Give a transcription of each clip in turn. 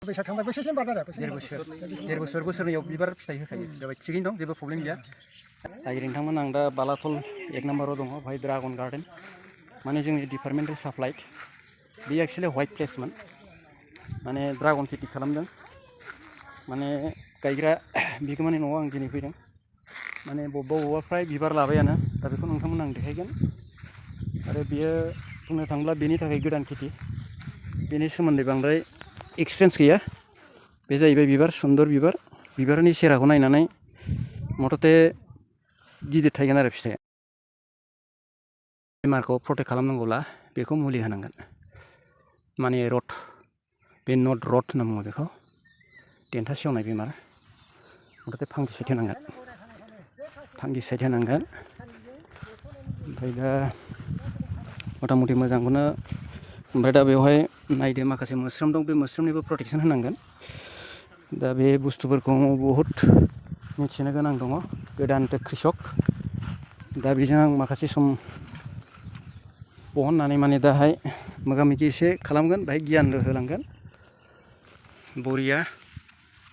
बैसाग थांबाय बोसोरसिम बारबाय आरो देर बोसोर बोसोरनैयाव बिबार फिथाइ होखायो जाबाय थिगैनो दं जेबो प्रब्लेम गैया दायो नोंथांमोन आं दा बालाथल 1 नम्बराव दङ भाई ड्रागन गार्डन माने जोंनि डिपार्टमेन्टेल साप्लाइड बे एक्चुअली व्हाइट प्लेसमोन माने ड्रागन खेथि खालामदों माने गायग्रा बिगोमानि न'आव आं दिनै फैदों माने बबेबा फ्राय बिबार लाबायानो दा बेखौ नोंथांमोन आं देखायगोन आरो बियो बुंनो थाङोब्ला बेनि थाखाय गोदान खेथि बेनि सोमोन्दै बांद्राय एक्सपिरियेन्स गैया बे जाहैबाय बिबार सुन्दर बिबार बिबारनि सेहेराखौ नायनानै मथथे गिदिर थायगोन आरो फिथाइया बेमारखौ प्रटेक्ट खालामनांगौब्ला बेखौ मुलि होनांगोन माने रड बे नट रड होनना बुङो बेखौ देन्था सेवनाय बेमार मथथे फांगिसाइड होनांगोन ओमफ्राय दा मथा मथि मोजांखौनो ओमफ्राय दा बेवहाय नायदो माखासे मोस्रोम दं बे मोस्रोमनिबो प्रटेक्सन होनांगोन दा बे बुस्थुफोरखौ बहुद मिथिनो गोनां दङ गोदानथो कृषक दा बेजों आं माखासे सम बहननानै माने दाहाय मोगा मोगि एसे खालामगोन बाहाय गियानबो होलांगोन बरिया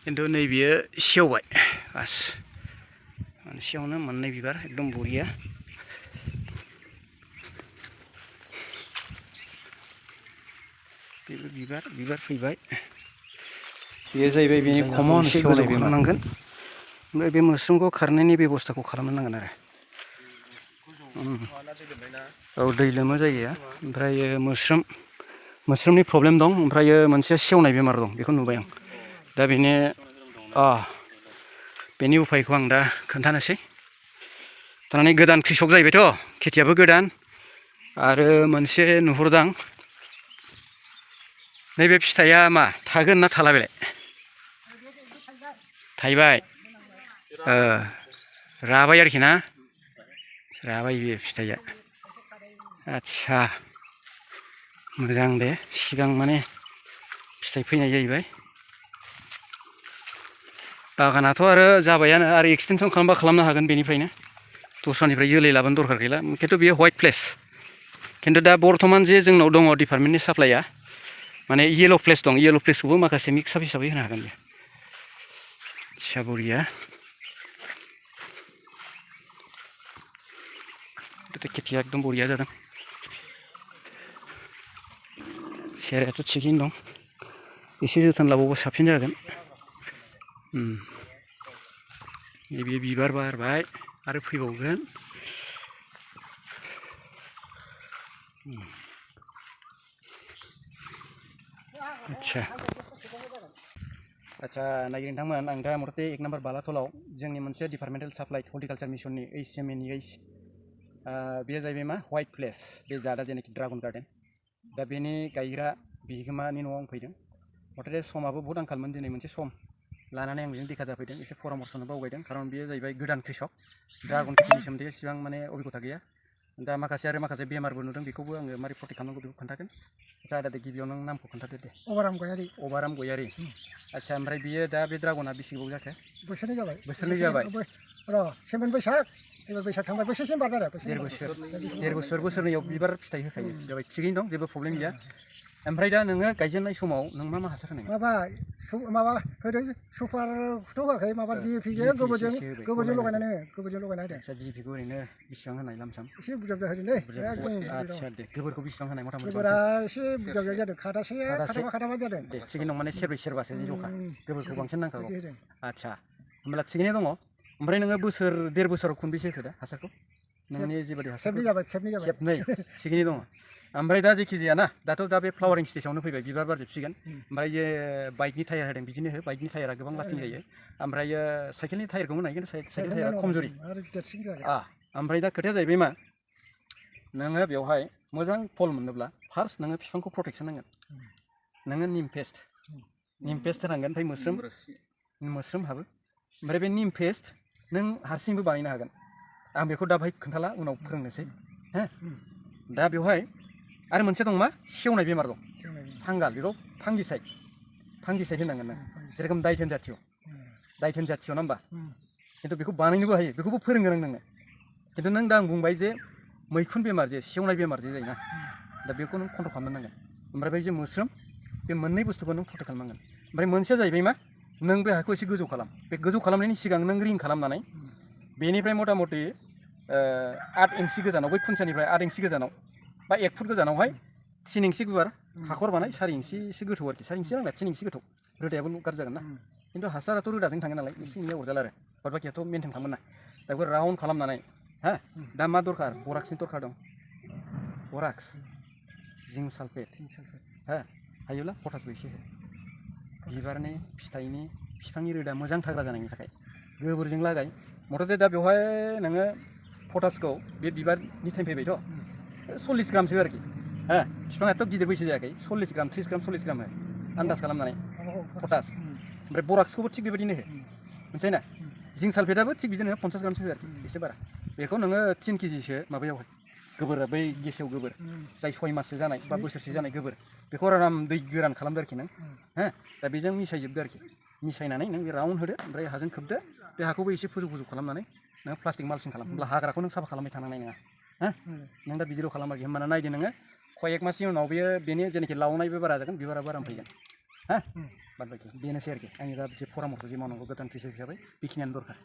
खिन्थु नैबेयो सेवबाय बास मोनसेयावनो मोननै बिबार एकदम बरिया बेबो बिबार फैबाय बेयो जाहैबाय बेनि कमन सेवनाय बेमार ओमफ्राय बे मोस्रोमखौ खारनायनि बेबस्थाखौ खालामनो नांगोन आरो औ दै लोमो जायगाया ओमफ्राय मोस्रोमनि प्रब्लेम दं ओमफ्राय मोनसे सेवनाय बेमार दं बेखौ नुबाय आं दा बेनि उफायखौ आं दा खोन्थानोसै थारमाने गोदान कृषक जाहैबायथ' खेथियाबो गोदान आरो मोनसे नुहुरदां नैबे फिथाइया मा थागोन ना थाला बेलाय थाइबाय राबाय आरोखि ना राबाय बे फिथाइया आच्छा मोजां दे सिगां माने फिथाइ फैनाय जाहैबाय बागानाथ' आरो जाबायानो आरो एक्सटेनसन खालामबा खालामनो हागोन बेनिफ्रायनो दस्रानिफ्राय जोलै लाबोनो दरखार गैला खिन्थु बेयो व्हाइट प्लेस खिन्थु दा बर्थमान जे जोंनाव दङ डिपार्टमेन्टनि साप्लाइआ माने येल' प्लेस दं येल' प्लेसखौबो माखासे मिक्सआप हिसाबै होनो हागोन बे आच्छा बरिया खेथिया एकदम बरिया जादों सेहेरायाथ' थिगैनो दं एसे जोथोन लाबावबा साबसिन जागोन नैबे बिबार बारबाय आरो फैबावगोन आच्छा नायगिर नोंथांमोन आं दा मथथे 1 नम्बर बालाथलाव जोंनि मोनसे डिपार्टमेन्टेल साप्लाइड हर्टिकालचार मिसननि HMNEH बेयो जाहैबाय मा व्हाइट प्लेस बे जादा जेनाखि ड्रागन गार्डेन दा बेनि गायग्रा बिगोमानि न'आव आं फैदों मथथे समाबो बहुद आंखालमोन दिनै मोनसे सम लानानै आं बेजों देखा जाफैदों एसे परामर्शनो बावगायदों खारन बेयो जाहैबाय गोदान कृषक ड्रागन खेथिनि सोमोन्दै एसेबां माने अबिगथा गैया दा माखासे बेमारबो नुदों बेखौबो आङो मारै प्रटेक्ट खालामनांगौ बेखौ खोन्थागोन जादा दे गिबियाव नों नामखौ खोन्थादो दे अबाराम गयारि आच्छा ओमफ्राय बियो दा बे ड्रागना बेसे गोबाव जाखो बोसोरनै जाबाय र' सेमोन बैसाग एबार बैसाग थांबाय बोसोरसिम बारबाय आरो देर बोसोर बोसोरनैयाव बिबार फिथाइ होखायो जाबाय थिगैनो दं जेबो प्रब्लेम गैया ओमफ्राय दा नोङो गायजेननाय समाव नों मा हासार होनाय माबा होदों सुपारखौथ' होआखै माबा DAPजों गोबोरजों लगायनानै होदों DAPखौ ओरैनो बेसेबां होनाय लामसाम एसे बुरजा होदों दै आच्छा दे गोबोरखौ बेसेबां होनाय मथा मथि गोबोरा एसे बुरजा जादों खाथामा जादों दे थिगैनो दं माने सेरबासो जखा गोबोरखौ बांसिन नांखागौ आच्छा होमब्ला थिगैनो दङ ओमफ्राय नोङो देर बोसोराव खनबेसे होखो दा हासारखौ नोंनि जेबादि हासार खेबनै थिगैनो दङ ओमफ्राय दा जेखि जाया ना दाथ' दा बे फ्लावारिं स्टेजावनो फैबाय बिबार बारजोबसिगोन ओमफ्राय जे बाइकनि टायार होदों बिदिनो हो बाइकनि टायारा गोबां लास्टिं जायो ओमफ्राय साइकेलनि टायारखौ होनाय खिन्थु साइकेल टायारा खमजुरि ओमफ्राय दा खोथाया जाहैबाय मा नोङो बेवहाय मोजां फल मोननोब्ला फार्स्ट नोङो बिफांखौ प्रटेक्सन नांगोन नोङो निम पेस्ट होनांगोन ओमफ्राय मोस्रोम हाबो ओमफ्राय बे निम पेस्ट नों हारसिंबो बानायनो हागोन आं बेखौ दा बाहाय खोन्थाला उनाव फोरोंनोसै हो दा बेवहाय आरो मोनसे दं मा सेवनाय बेमार दं फांगाल बेखौ फांगिसाइड होनांगोन नों जेरेखम दायथोन जाथिय ना होमबा खिन्थु बेखौ बानायनोबो हायो बेखौबो फोरोंगोन आं नोंनो खिन्थु नों दा आं बुंबाय जे मैखुन बेमार जे सेवनाय बेमार जे जायोना दा बेखौ नों कन्ट्रल खालामनो नांगोन ओमफ्राय बे जे मोस्रोम बे मोननै बुस्थुखौ नों प्रटेक्ट खालामनांगोन ओमफ्राय मोनसेया जाहैबाय मा नों बे हाखौ एसे गोजौ खालाम बे गोजौ खालामनायनि सिगां नों रिं खालामनानै बेनिफ्राय मथा मथि 8 इन्सि गोजानाव बै खुन्थियानिफ्राय 8 इन्सि गोजानाव बा 1 फुट गोजानावहाय 3 इन्सि गुवार हाखर बानाय 4 इन्सिसो गोथौ आरोखि 4 इन्सि नांला 3 इन्सि गोथौ रोदायाबो गाज्रि जागोन ना खिन्थु हासाराथ' रोदाजों थाङो नालाय एसे एनै अरजाला आरो बाद बाखियाथ' मेनटेन खालामोन ना दा बेखौ राउन्ड खालामनानै हा दा मा दरखार बराक्सनि दरखार दं बराक्स जिंक सालफेट हा हायोब्ला पटासबो एसे हो बिबारनि फिथाइनि बिफांनि रोदा मोजां थाग्रा जानायनि थाखाय गोबोरजों लागाय मथथे दा बेवहाय नोङो पटासखौ बे बिबारनि टाइम फैबायथ' 40 ग्रामसो आरोखि हा बिफाङाथ' गिदिर बैसो जायाखै 40 ग्राम 30 ग्राम 40 ग्राम हो आन्दाज खालामनानै पटास ओमफ्राय बराक्सखौबो थिग बेबायदिनो हो मोनथिबाय ना जिंक सालफेटआबो थिग बिदिनो 50 ग्रामसो हो आरोखि एसे बारा बेखौ नोङो 3 केजिसो माबायावहाय गोबोर बै गेसेव गोबोर जाय 6 माससो जानाय बा बोसोरसे जानाय गोबोर बेखौ आराम दै गोरान खालामदो आरोखि नों हो दा बेजों मिसायजोबदो आरोखि मिसायनानै नों बे राउन्ड होदो ओमफ्राय हाजों खोबदो बे हाखौबो एसे फोजौ खालामनानै नों प्लास्टिक मालसिं खालाम होमब्ला हाग्राखौ नों साफा खालामबाय थानांनाय नङा हो नों दा बिदिल' खालाम आरोखि होमबाना नायदो नोङो कयेक मासनि उनाव बेयो बेनि जेनाखि लावनायबो बारा जागोन बिबाराबो आराम फैगोन हा बाद बाखि बेनोसै आरोखि आंनि दा जे परामर्श जे मावनांगौ गोदान कृषक हिसाबै बेखिनियानो दरखार